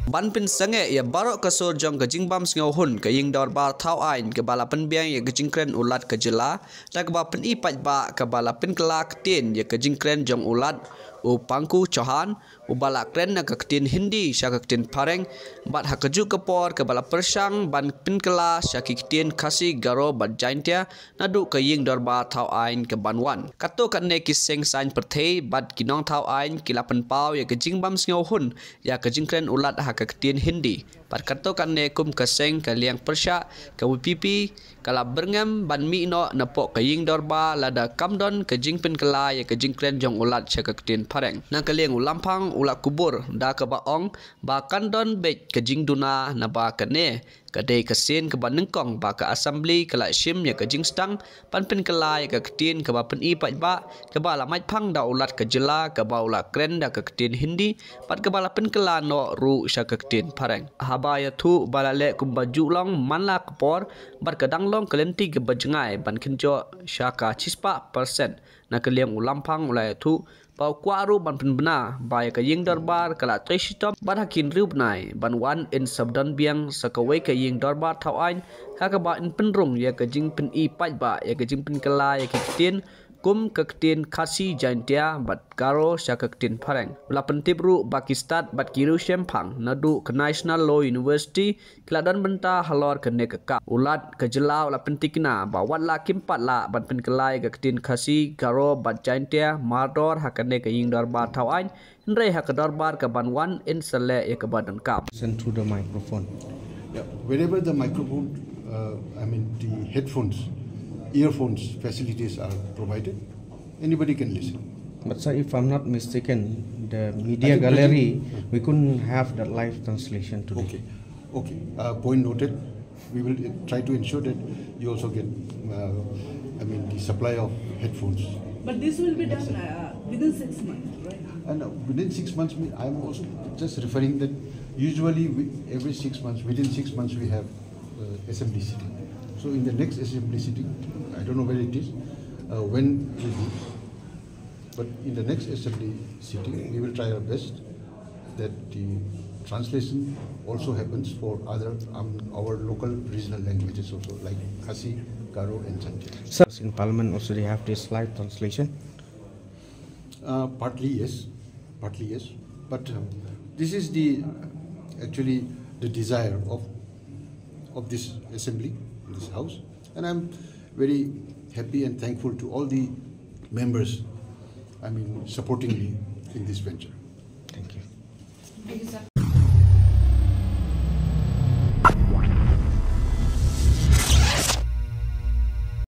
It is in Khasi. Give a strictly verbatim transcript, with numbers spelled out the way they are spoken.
Ban pynsangeh ïa baroh ka sur jong ka jingbam sngewhun, ka ïing dorbar thaw aiñ kaba la pynbiang ïa ka jingkren u Lat ka jylla da kaba pyni paidbah kaba la pynkylla ktien ïa ka jingkren jong u Lat u Panku Chauhan, uba la kren na ka ktien Hindi sha ka ktien Phareng, bad ha kajuh ka por kaba la pyrshang ban pynkylla sha ki ktien Khasi, Garo bad Jaintia naduh ka ïing dorbar thaw aiñ kaban wan. Katto katne ki seng saiñ pyrthei bad ki nongthaw aiñ ki la pynpaw ïa ka jingbam sngewhun ïa ka jingkren u Lat ha ka ktien Hindi. Bad katto katne kum ka seng ka liang pyrshah ka V P P ka la byrngem ban mih noh napoh ka ïing dorbar lada kam don ka jingpynkylla ïa ka jingkren jong u Lat sha ka ktien Phareng. Na ka liang u Lamphang u la kubur da kaba ong ba kan don beit ka jingduna naba kane ka dei ka sien kaba nyngkong ba ka Assembly ka la shim ïa ka jingsdang ban pynkylla ïa ka ktien kaba pyni paidbah kaba la mait phang da u Lat ka jylla, kaba u la kren da ka ktien Hindi bad kaba la pynkylla noh ruh sha ka ktien Phareng. Haba ïathuh ba la leh kumba ju long man la ka por bad ka dang long ka lynti kaba jngai ban kynjoh sha ka shispah percent. Na ka liang u Lamphang u la ïathuh ba u kwah ruh ban pynbna ba ïa ka ïing dorbar ka la trei shitom bad ha ki hynriew bnai ban wan in sa don biang sa kawei ka ïing dorbar thaw aiñ ha kaba in pynrung ïa ka jingpyni paidbah ïa ka jingpynkylla ïa ki ktien kum ka ktien Khasi, Jaintia bad Garo sha ka ktien Phareng. U la pyntip ruh ba ki stad bad ki riewshemphang naduh ka National Law University ki la don bynta halor kane ka kam. U Lat ka jylla u la pyntikna ba wat la kim pat lah ban pynkylla ïa ka ktien Khasi, Garo bad Jaintia mardor ha kane ka ïing dorbar thaw aiñ, hynrei ha ka dorbar kaban wan in sa leh ïa kaba donkam. Listen through the microphone. Yeah, wherever the microphone, uh, I mean the headphones, earphones facilities are provided, anybody can listen. But sir, if I'm not mistaken, the media I think gallery, we couldn't have that live translation today. Okay, okay. Uh, point noted. We will try to ensure that you also get, uh, I mean, the supply of headphones. But this will be done uh, within six months, right? And uh, within six months, we, I'm also just referring that usually we, every six months, within six months, we have uh, assembly sitting. So in the next assembly sitting, I don't know where it is, uh, when it will be, but in the next assembly sitting, we will try our best that the translation also happens for other, um, our local regional languages also, like Khasi, Garo and Jaintia. Sir, in Parliament also they have this live translation? Uh, partly yes, partly yes. But um, this is the, actually the desire of, of this assembly, this house. And I'm very happy and thankful to all the members, I mean, supporting me in this venture. Thank you.